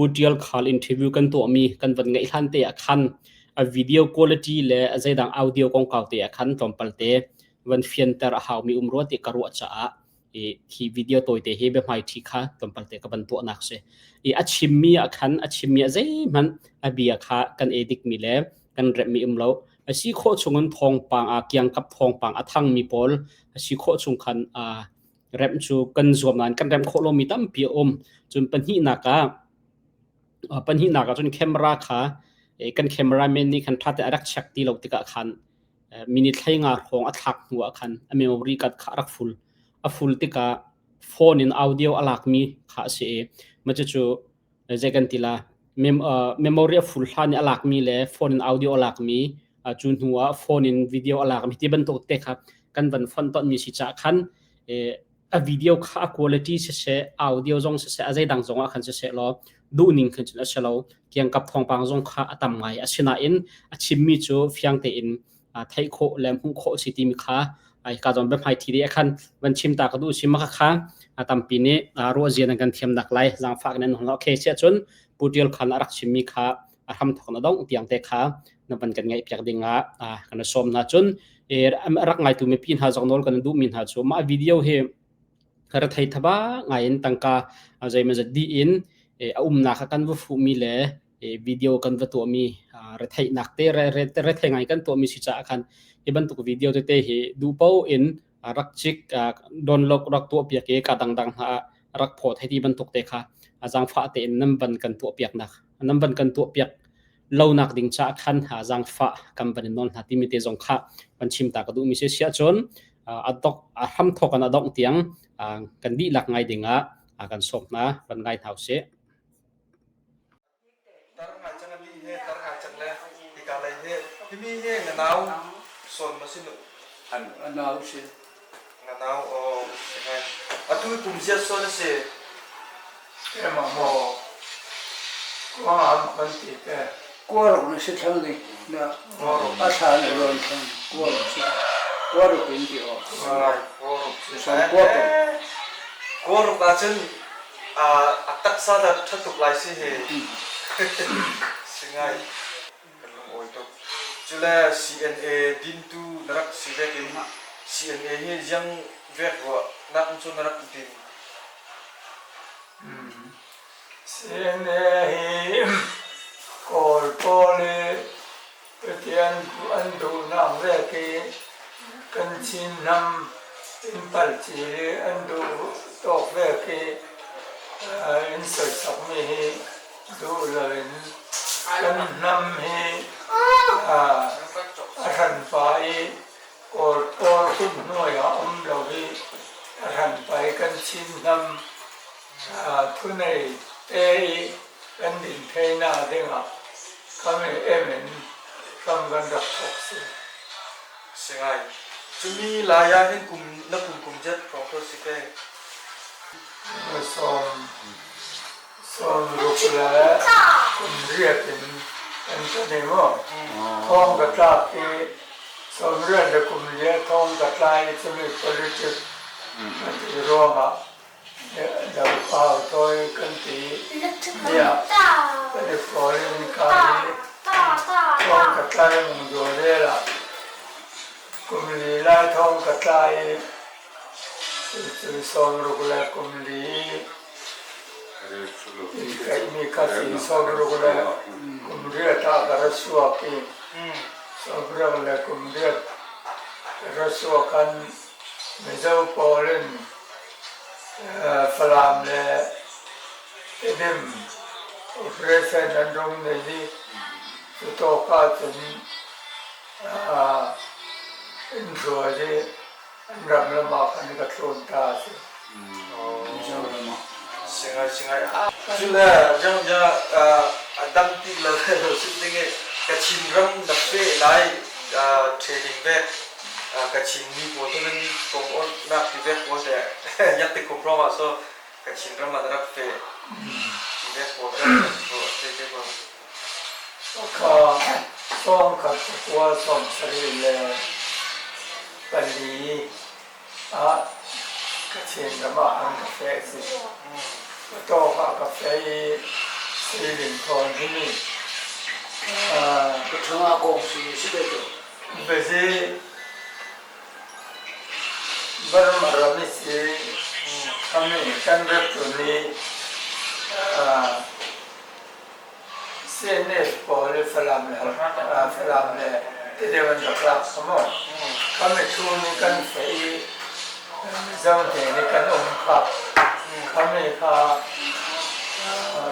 Pu Tial Khal interview kan tuahmi kan van ngaih hlan te ah khan a video quality le a zeidang audio kongkau te ah khan tlawmpal te van fianter a haumi um rua ti ka ruah caah i hi video tawite hi biahmaiṭhi kha tlawmpal te ka van tuahnak si. I a chimmi ah khan a chimmi ah zeihmanh a bia kha kan edik mi le kan remhmi um lo. A si khawh chungin thawngpang a kiangkap thawngpang a thangmi pawl a si khawh chung khan remh cu kan zuam nain kan remh khawh lomi tampi a um. Cun pahnihnak ah pahnihnak ah cun camera kha kan cameraman nih khan ṭha tein a rak check ti lo tikah khan minute 15 hrawng a thlak hnu ah khan a memory card kha a rak full. A full tikah phone in audio a lakmi kha a si i mah cucu zei kan ti la memory a full hlan i a lakmi le phone in audio a lakmi cu hnu ah phone in video a lakmi ti bantuk te kha kan van fonh tonmi si caah khan a video kha a quality siseh audio zong siseh a zeidang zong ah khan siseh law duhning khan cun a si lo. Kiangkap thawngpang zong kha a tam ngai. Asinain a chimmi cu fiang tein theih khawh le hmuh khawh si timi kha ka zawn biahmai thi dih khan van chim ta ka duh si ma kha tampi nih ruah zia nan kan thiam nak lai zaangfah nan hong okay sia cun Pu Tial Khan a rak chimmi kha a hram thok na dong tiang te kha na van kan ngaih piak ding ah kan sawm hna. Cun rak ngaitu mipi hna zong nawl kan duh mi hna cu mah video hi rethei thaba ngai in tangka zeimazat di in a umnak kha kan va fuhmi le video kan va tuahmi retheihnak te rethei ngai kan tuahmi si caah khan hi bantuk video tete hi duh paoh in rak cik download rak tuah piak i ka dangdang hna ah rak phawt hei ti bantuk te kha zaangfah tein nan van kan tuah piaknak nan van kan tuah piak lonak ding caah khan zaangfah kan van in nawl hna timi te zong kha van chim ta ka duhmi si siah cun a dok a hram thawk in a dongh tiang kan dihlak ngai ding ah kan sawm hna van ngai hna usih. Tar ngai cang a li he tar ngai cang le hika lei he himi he na nau sawn ma si nu? A nau si. Na nau aw si ngai. Atu kum ziat sawn a si? Emma maw kuang am kan ti te. Kuaruk na si thlang ni na a thla na rawn thlang kuaruk si kuaruk in ti aw. Kuaruk si. Kuaruk. Kuaruk ahcun A taksa dah ṭha tuk lai si hi. Si ngai. Kan lungawi tuk. Cule CNA dintu na rak si vek in CNA hi ziang vek ruah nak in cun na rak din? CNA hi Kawl pawl i Pathian an duhnak vek i kan Chin hnam in palci i an duh tawk vek i in soisakmi hi duh loin kan hnam hi a hranpa i Kawl pawl kut hnuai ah um lo i a hranpa i kan Chin hnam thunei te i kan din theinak dingah kam i em in hram kan rak thawk si. Si ngai. Cumi lai ah hin kum na kum kum zat hrawng ko si ke? Sawm 60 le kum riat in kan kan i maw thong ka tlak i 80 le kum lia thong ka tla i cumi politic a ti ruangah Dopau tawi kan ti tiah kan i fawl in ka i thong ka tlai mungduarel ah kum li lai thong ka tlai i cucu 60 le kum li i tlaihmi kha si 60 le kum riat ah ka ra chuak i 60 le kum riat ka ra chuak khan Mizo pawl in Falam le Tedim operation an rung nei i cu tawk ahcun inn hruai i an ram lam ah khan ka tlawn ta a si. Singai singai. Cule jang ja a dang ti lo lo sit ding i Kachin ram na fe lai training vek Kachin mi pawl cu nan kong nak ti vek pawl te yak ti kum hrawng ah so Kachin ram ah na rak fe ti vek pawl te te te ko. Ka 1974 ah Kachin ram ah an ka feh si. Ka tawk ah ka feh i Siling thawn hi Ka kong si si be tu. Bezi Burma ram i si kami kan rat tu ni CNF pawl i Falam le Falam le Tedim an rak lak kha maw? Kami thu nih kan feh i Mizo hne nih kan um kha. Kami kha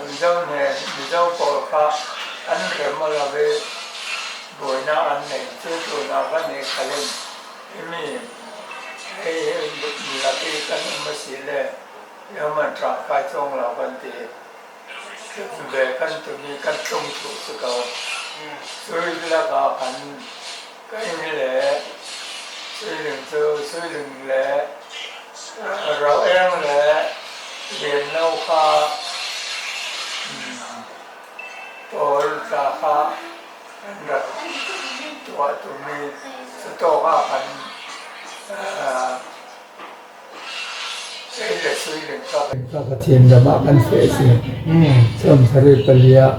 Mizo hne Mizo pawl kha an rem a lo i buainak an nei. Cu tunak kan i khal in himi hei lak i kan um a si le Human ṭah kai cawng lo kan ti. Ve kan tumi kan tlung thuh si ko. Sui lakah khan ka inn le suiling cu suiling le roeng le lianno kha pawl tla kha an rak tuah tumi cutawk ah khan Pathian ram ah kan feh si. 74 ah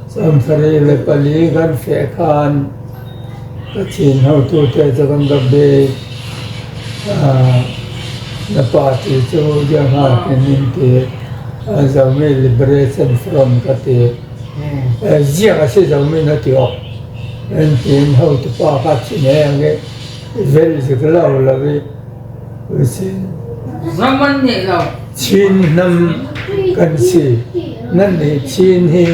74 kan feh khan Pathian hotu te cu kan rak be. Na party cu ziangha kin in ti Zomi Liberation Front ka ti. Ziang a si Zomi na ti awk. An tiin hotu pa kha chin eng i vel zik lo lo i Chin hnam kan si. Nannih Chin hi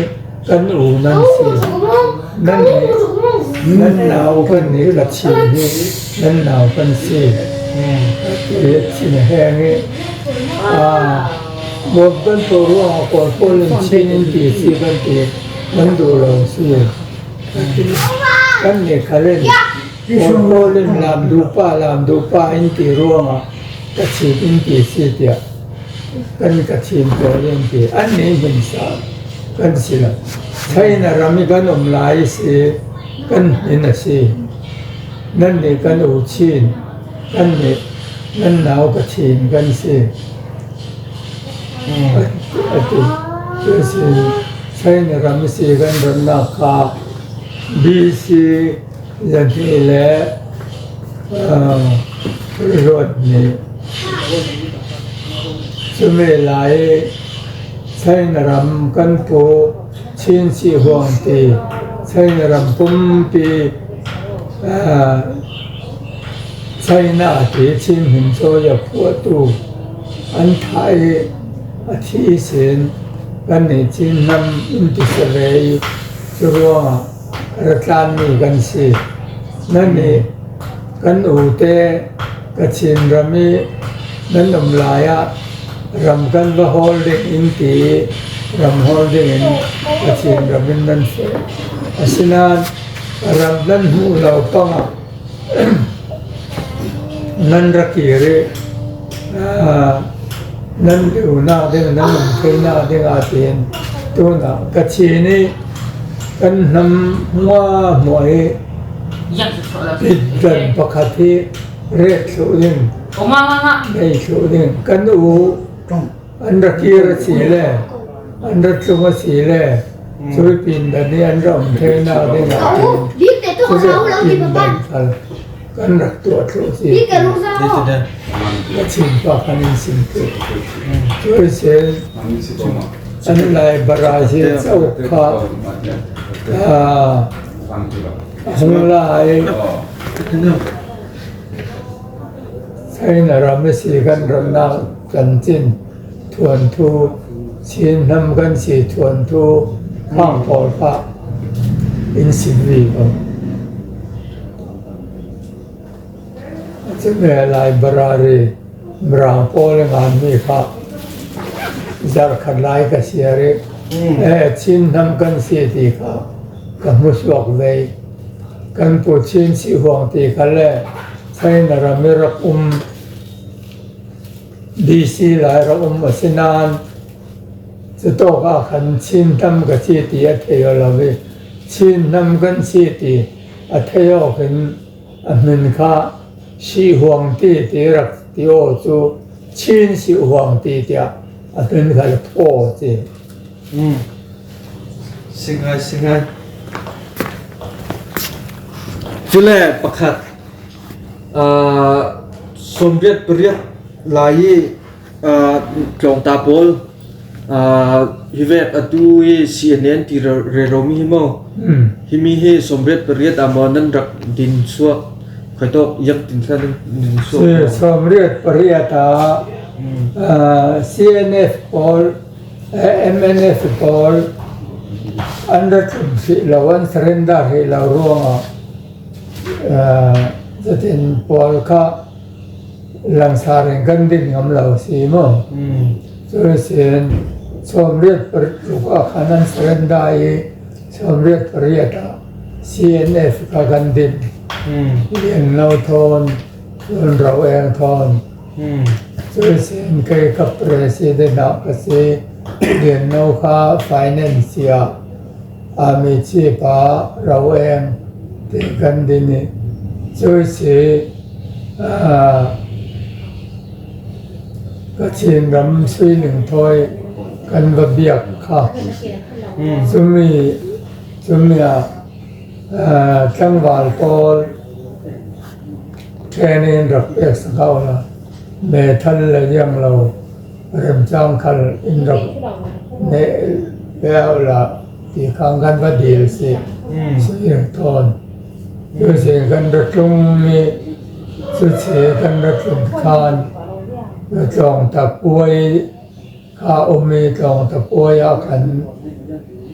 kan u nan si. Nannih nan nau kan nih ka Chin hi nan nau kan si. Chin heng i Bawm kan tuah ruangah Kawl pawl in Chin in ti si kan ti kan duh lo si. Kan nih khal in Kawl in lam duhpa lam duhpa in ti ruangah ka chim in ti si tiah kan ka chim tawn in ti an nih himsa kan si lo. China ram i kan um lai si kan hmin a si. Nan nih kan u chin, kan nih nan nau ka chin kan si. Ati cusin China ram si kan rannak kha BC zahnih le ruat nih cumi lai i China ram kan pu Chin Si Huang ti China ram pumpi China ti Chin Hmin Cawi a phuahtu an thah i a thi sin kannih Chin hnam in ti si ve i cu ruangah Ratlanmi kan si. Nan nih kan ute Kachin ram i nan um lai ah ram kan va hawl ding in ti i ram hawl ding in Kachin ram in nan feh. Asinain ram nan hmuh lo pang ah nan ra kir i nan lunak ding nan um theinak ding ah tiin tunah Kachin i Kan hnam hmuahhmuah hi dan pakhat hi ret thluh ding, nei thluh ding. Kan u an ra kir a si le an ra tlung a si le cui pin dan i an ra um theinak ding ah cun pin dan khal kan rak tuah thluh si. Ka chim pa kan in sim tu. Cui sel An Lai hi cauk kha a hung lai. China ram a si kan ramnak chanchin thuanthu Chin hnam kan si thuanthu phang pawl kha in sim rih ko. Cumi library Mirang pawl a nganmi kha zarkhat lai ka siar i Chin hnam kan si ti kha ka hmu suak ve. Kan pu Chin si huang ti kha le China ram i rak um BC lai rak um a si nain cutawk ah khan Chin hnam ka si ti a thei lo i Chin hnam kan si ti a thei awk in A hmin kha Sihuangti ti rak ti aw cu Chin Sihuangti tiah a hmin kha le phaw ti. Si ngai, si ngai. Cule pakhat 88 lai i tlawngta pawl hi vek atu i CNN ti reromi hi maw himi hi 88 ah maw nan rak din chuak khoitok yak tin kha nan din chuak? 88 ah CNF pawl, MNF pawl an ra tlung hrih lo, an surrender hrih lo ruangah cutin pawl kha langsar in kan din ngam lo si mu. Cu sin 86 ah khan an surrender i 88 ah CNF kha kan din. Lian Lo thawn, Cun Ro Eng thawn. Cu sin kei ka president ah ka si. Lian No kha finance ah Army chief ah Ro Eng ti kan din i cu si Kachin ram Suiling thawi kan va biak kha. Cumi ah tlangval pawl training rak pek si ko la meithal le iang lo remcang khal in rak neh leo la ti khang kan va dil si si tawn. Cuci kan ra tlung i cuci kan ra tlun khan tlawng ta puai kha um i tlawng ta puai ah khan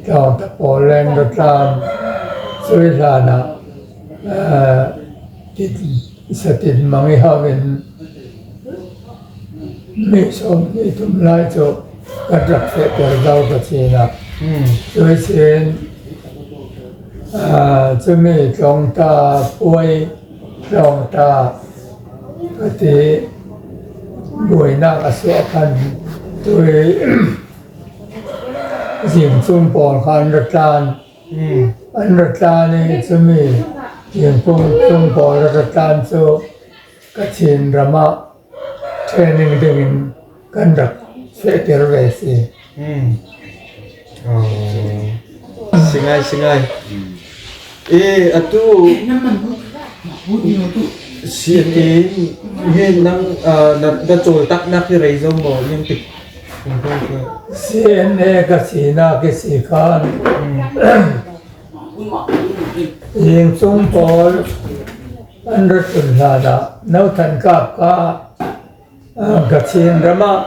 tlawng ta pawl len ra tlan. Cui hlan ah satin mang i hau in mi 23 lai cu kan rak fehter zau ka sinak. Cuicin cumi tlawngta puai tlawngta ka ti buainak a suah khan tui zingcung pawl kha an ra tlan. An ra tlan i cumi thingkung cung pawl a ra tlan cu Kachin ram ah training ding in kan rak fehter ve si. Si ngai, si ngai. E atu CNA hi nang na cawl taknak hi rei zo maw yang tik? CNA ka sinak i si khan Yingcung pawl an rat tlun hlan ah No Than Kap kha Kachin ram ah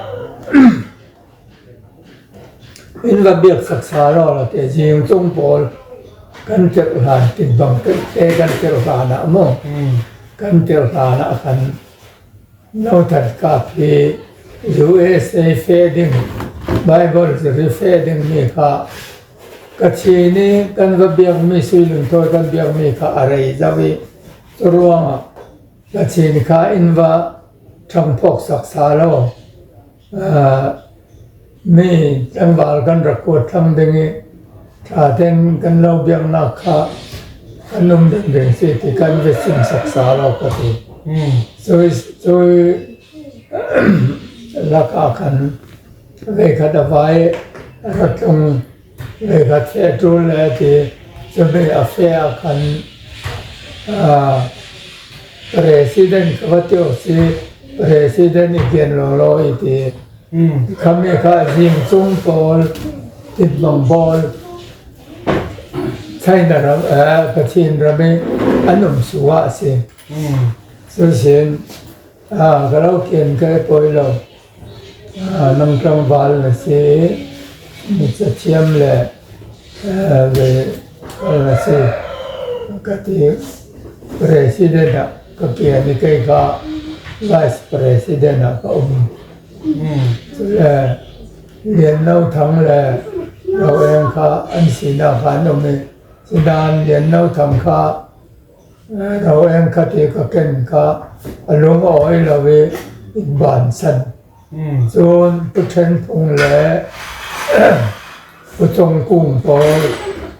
inn va biak saksa law la te Yingcung pawl kan tirh hlan tik bang te kan tirh hlan ah mu kan tirh hlan ah khan No Than Kap hi USA fe ding Bible zuri fe ding mi kha Kachin i kan va biakmi sui lungthawi kan biakmi kha a rei zau i cu ruangah Kachin kha inn va ṭhangphawk saksa law mi tlangval kan rak kuat thlang ding i ṭha tein kan lo biaknak kha kan um ding ding si ti kan va sim saksa law ka ti. Cu lakah khan Voikhat a vai a ra tlung, voikhat fe a ṭul le a ti. Cumi a fe ah khan president ka va ti awk si, president i kian lawlaw i ti. Khami kha zingcung pawl, titbang pawl, China ram, Kachin ram i an um su ah a si. Cusin ka lo kian ka i pawi lo. Nang tlangval na si i mi cathiam le kal na si ka ti. President ah ka kian i kei kha vice president ah ka um. Cule Lian No Thang le Ro Eng kha an sinak ah an um i cunain Lian No Thang kha Ro eng kha ti ka ken kha a lung a awi lo i vansan. Cun Pu Ṭhen Phung le Pu Cung Kung pawl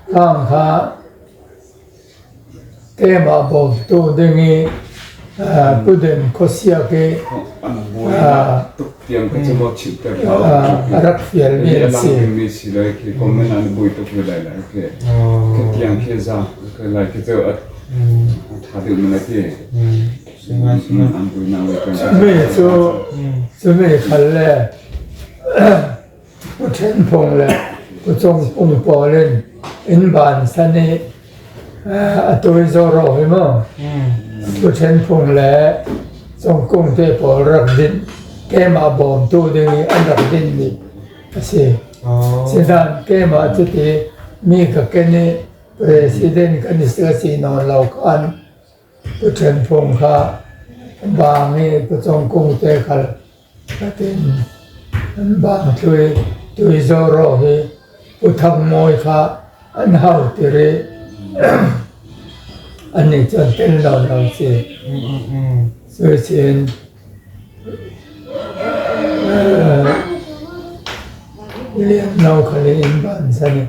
hlang kha keimah bawmtu ding i Puden khuasiak i a rak fialmi an si. Mi cu cumi khal le Pu Ṭhen Phung le Pu Cung Pung pawl in inn vansan i a tuizaw rawh hi mu. Pu Ṭhen Phung le Cung Kung te pawl rak dinh keimah bawmtu ding i an rak dinhmi a si. Sinain keimah cuti mi ka ken i president kan i si nawn lo khan Pu Ṭhen Phung kha baang i Pu Cung Kung te khal Fatin an bang thlui tuizaw rawh hi Pu Thang Mawi kha an hau tir i annih cu an tel nawn lo si. Cuicun Lianno khal in inn ban san i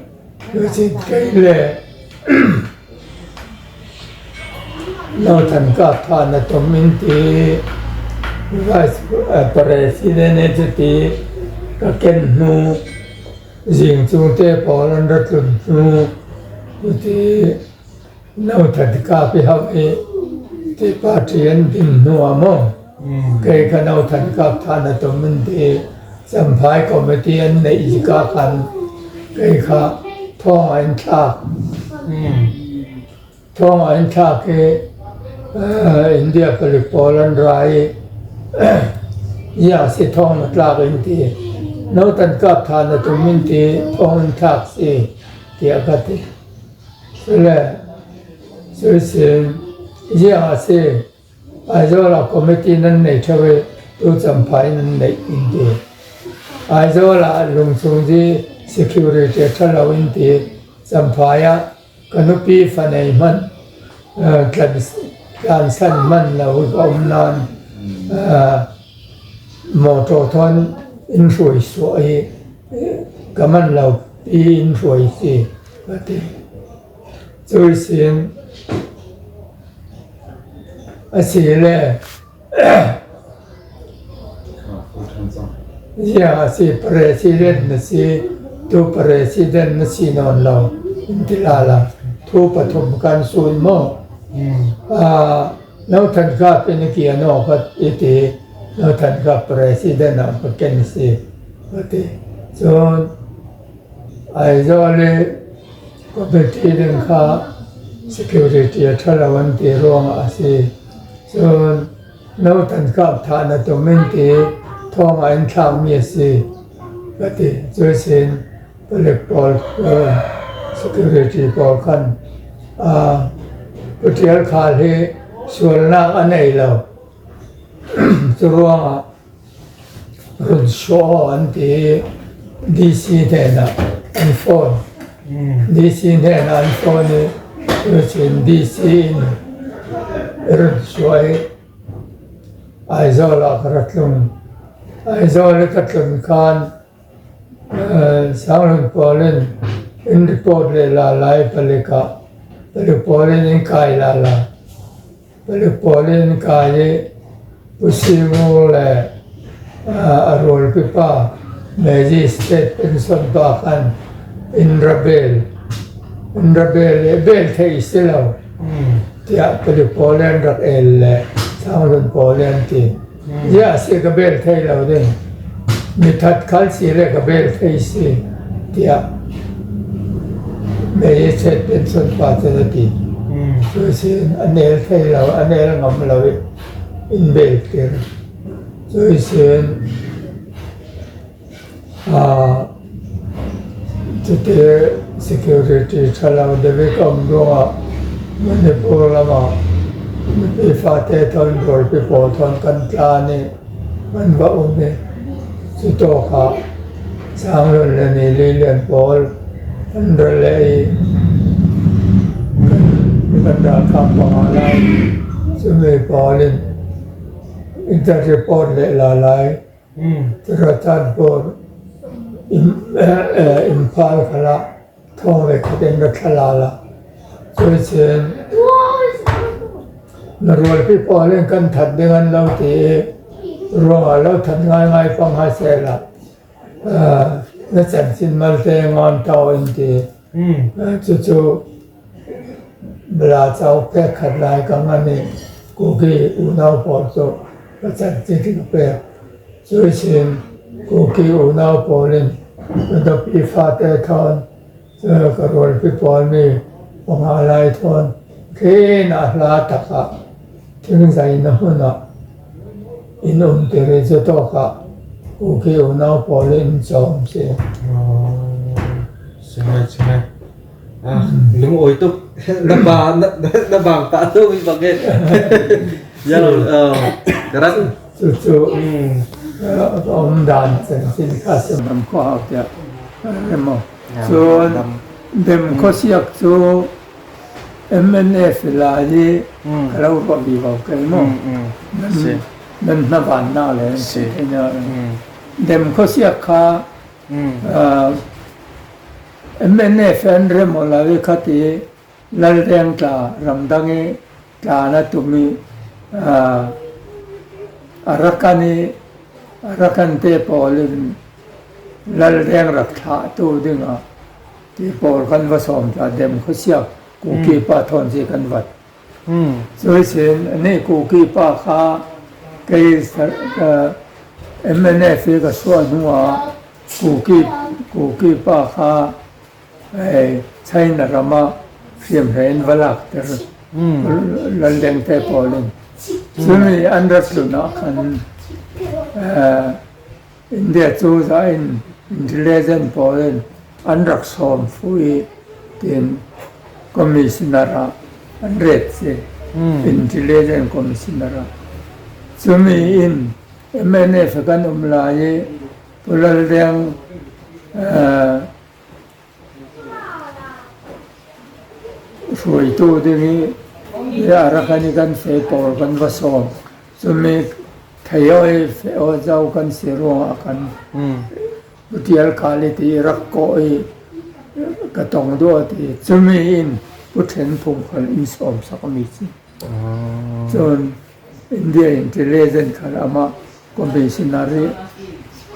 cuicun kei le Nautan kap than a tum in ti Vice President i cuti ka ken hnu zingcung te pawl an ra tlun hnu cuti nautan kap i hauh i ti party an din hnu ah maw kei ka nautan kap than a tum in ti Champhai committee an neih ka khan kei kha thong ah in thlak. Thong ah in thlak i India palik pawl an ra i iah si thong na tlak in ti. Nautan kap than na tum in ti thong in thlak si tiah ka ti. Sule cuisin iah si Aizawl ah committee nan nei ṭheo i tu Champhai nan neih in ti. Aizawl ah lungchung zi security a ṭha lo in ti. Champhai ah ka nupi fanei hmanh tlansan hmanh lo i ka um nain mawṭaw thawn in hruai suah i ka manh lo pi in hruai si ka ti. Cuisin a si le ziang a si president na si tu president na si nawn lo in ti la la thu pathum kan sun maw no than kap in ki ano ka iti no than kap president ah ka ken si ka ti cun Aizawl i committee ding kha security a ṭha lo an ti ruangah a si. Cun nautan kap thah na tum in ti thawng ah in thlakmi a si ka ti. Cusin palik pawl security pawl khan Pu Ṭial Khal hi sualnak a nei lo. Cu ruangah Run sawh an ti i DC hnenah an phone. DC hnenah an phone i tuchin DC in run suah i Aizawl ah ka ra tlung. Aizawl i ka tlun khan Sanghlun pawl in in report lehla lai palik ah palik pawl in in kai lala. Palik pawl in kai i Pu Simu le a rualpi pa Magistrate pension pa khan inn ra bel. Inn ra bel i bel theih si lo tiah palik pawl an rak el le Sanghlun pawl an ti. Ziah si ka bel thei lo ding. Mithat khal si le ka bel thei si tiah Magistrate pension pa cun a ti. Cuisin a nel thei lo, a nel ngam lo i in bel tir. Cuisin cuti security ṭha lo deuh i ka um ruangah Manipur lam ah mipi fate thawn rawlpi pawl thawn kan tlan i kan va um i cutawk ah Sanglun le Nili Lian pawl an ra le i kan ralkap panga lai cumi pawl in inter report lehla lai. Rachanpur Imphal khal ah thawng le khat in ra thla la. Cuicun Na rualpi pawl in kan that ding an lo ti i ruangah lo that ngaingai pang ha sehla na chanchin malte ngon to in ti. Cucu bala cauk pek khat lai ka ngan i Kuki unau pawl cu ka chanchin ka pek. Cuichin Kuki unau pawl in ka nupi fate thawn Ka rualpi pawl nih panga lai thawn khin a hla tak ah thingzai na hmun ah inn um tir i cu tawk ah uki unau pawl in cawm si. Singai singai. Ah, lungawi tuk. Na ba na bang ta tu mi bang e. Ya karat. Cucu um dan chan sin kha sim ko hau tiah remo. Cun dem khuasiak cu MNF la hi ka lo ruah bi ko kai mu. Nan hnavannak le dem khuasiak kha MNF an rem la i khati lalreng tla ramdang i tla na tum i Arakan i Arakan te pawl in lalreng rak thlahtu dingah ti pawl kan va sawm ta dem khuasiak kuki pa thawn si kan vat. Cuisin nih kuki pa kha kei MNF i ka suah hnu ah kuki kuki pa kha China ram ah hriamhrei in va lakter laldeng te pawl in. Cun an rat tlun ah khan India cozah in intelligence pawl in an rak sawm fu i tiin commissioner ah an ret si. Intelligence commissioner ah. Cumi in MNF kan um lai i Pu Lal Deng Hruaitu ding i Arakan i kan fe pawl kan va sawm. Cumi thei i fe aw zau kan si ruangah kan Pu Tial i ti rak kawh i ka tong duah ti. Cumi in Pu Ṭhen Phung khal in sawm sakmi si. Cun India intelligence khal amah Commissioner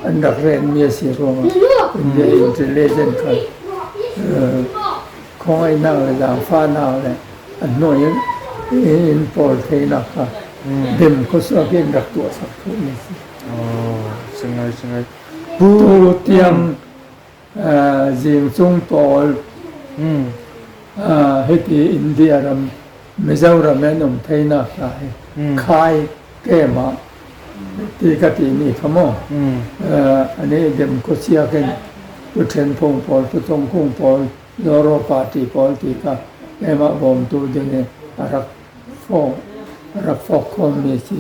an rak renmi a si ruangah India intelligence kha khawngaihnak le zaangfahnak le a hnuai in pawl theinak kha dem khuasuak in rak tuah sak khawhmi a si. Singai singai. Tu tiang zingcung pawl hiti India ram Mizoram an um theinak hna hi khai kemah ti ka timi kha maw ani dem khuasiak in Pu Ṭhen Phung pawl Pu Cung Kung pawl Zoro party pawl ti kha keimah bawmtu ding i a rak fawk rak fawk khawmmi si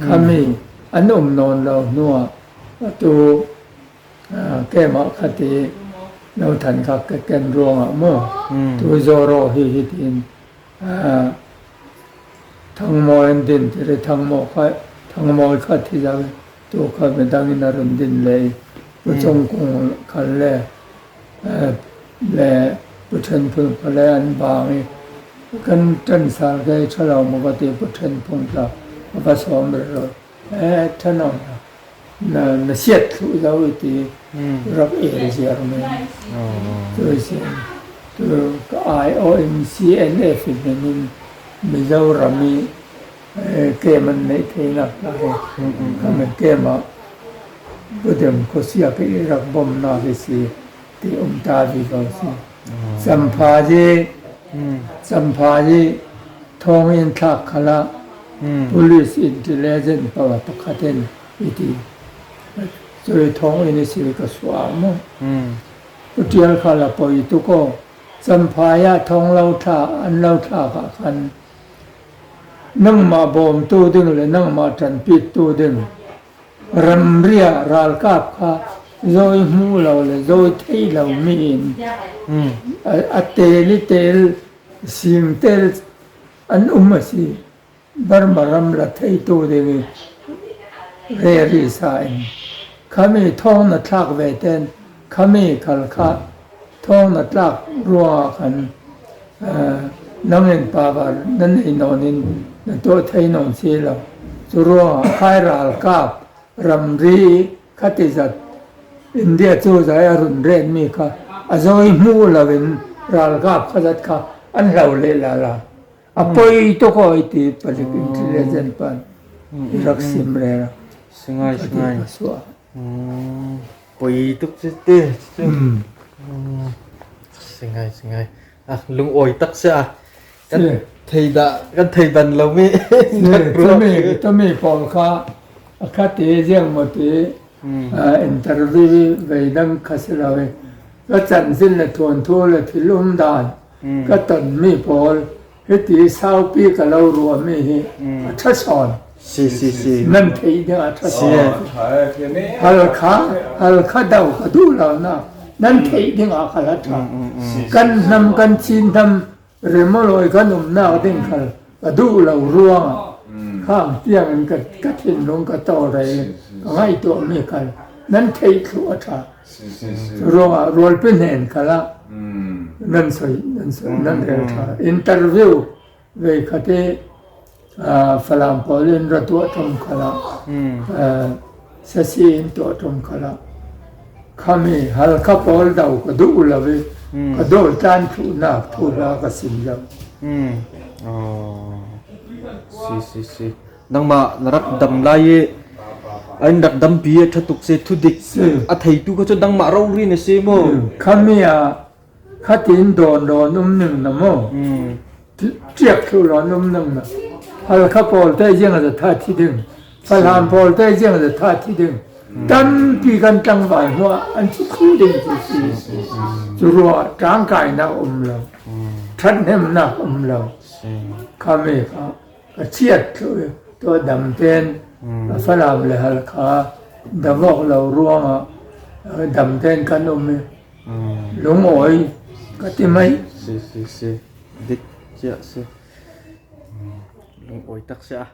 khami an um nawn lo hnuah atu Keimah kha ti lothan kha ka ken ruangah maw tu Zoro hi hitin thangmawi an din ti le thangmaw kha thangmawi kha thi zau tu kha midang in a run din le i Pu Cung Kung khal le le Pu Ṭhen Phung kha le an baang i kan ṭan sal ke ṭhalo maw ka ti Pu Ṭhen Phung tla a va sawm rero ṭhano na siat thlu zo i ti rak el ziar men. Tu si tu ka aiawh in CNF in in Mizoram i kem an neih theinak hna hi kan kem ah Budem khuasiak i rak bawmnak hi si ti um ta vi ko si. Campha Campha hi thawnginn thlak khal ah police intelligence pa pakhat in i ti. Cui thawnginn i si ka suah mu. Pu Ṭial khal a poi tuk aw. Camphai ah thong lo thla an lo thlak ah khan nangmah bawmtu ding le nangmah ṭanpittu ding Ramri ah ralkap kha zawi hmu lo le zawi thei lomi in a tel i tel sing tel an um a si. Burma ram la theitu ding i reri sa in khami thawng na thlak ve ten khami khal kha thawng na tlak ruangah khan. Nang in power na nei nawn in na tuah thei nawn si lo. Cu ruangah khai ralkap ramri khati zat India cozah i a run renmi kha a zawi hmuh loin ralkap kha zat kha an hlo lehla la. A poi tuk oi ti palik intelligence pan rak sim re. Singai singai. Suah. Poi tuk si te. Singai singai. Ah lungawi tak si ah. Kan thei dah kan thei ban lo mi. Tumi tumi pawl kha a khat i ziang maw ti interview vei dang kha si lo i ka chanchin le thuanthu le thil um dan ka tonmi pawl hiti saupi ka lo ruahmi hi a ṭha sawn. Si si si. Nan theih ding a ṭha sawn. Halkha Halkha do ka duh lo na nan theih ding ah khal a ṭha. Kan hnam kan Chin hnam remoloi kan umnak ding khal ka duh lo ruangah khang tiang in ka ka thinlung ka tawlrel ka ngaihtuahmi khal nan theih thlu a ṭha. Ruangah rualpi hnen khal ah nan soi nan soi nan rel ṭha. Interview ve khate Falam pawl in ra tuah ṭom khal ah sasi in tuah ṭom khal ah khami Halkha pawl do ka duh lo i ka dawl tlan thuhnak thu hla ka sim lo. Si si si. Nangmah na rak dam lai i an rak dampi a ṭha tuk se thudik a theitu kha cu nangmah rori na si mu. Khami ah khatin dawn rawn um ning na mu. Ṭiak thlu rawn um ning na. Halkha pawl te jing a tha thi ding. Falam pawl te jing a tha thi ding. Tampi kan tlangval hnuah an thi thlu ding cu si. Cu ruah ṭangkainak um lo. Ṭhathnemnak um lo. Khami kha Ka chiat thlu i tuah dam tein Falam le Halkha damawk lo ruangah dam tein kan um i lungawi ka ti mei. Si si si dik cia si lungawi tak si a.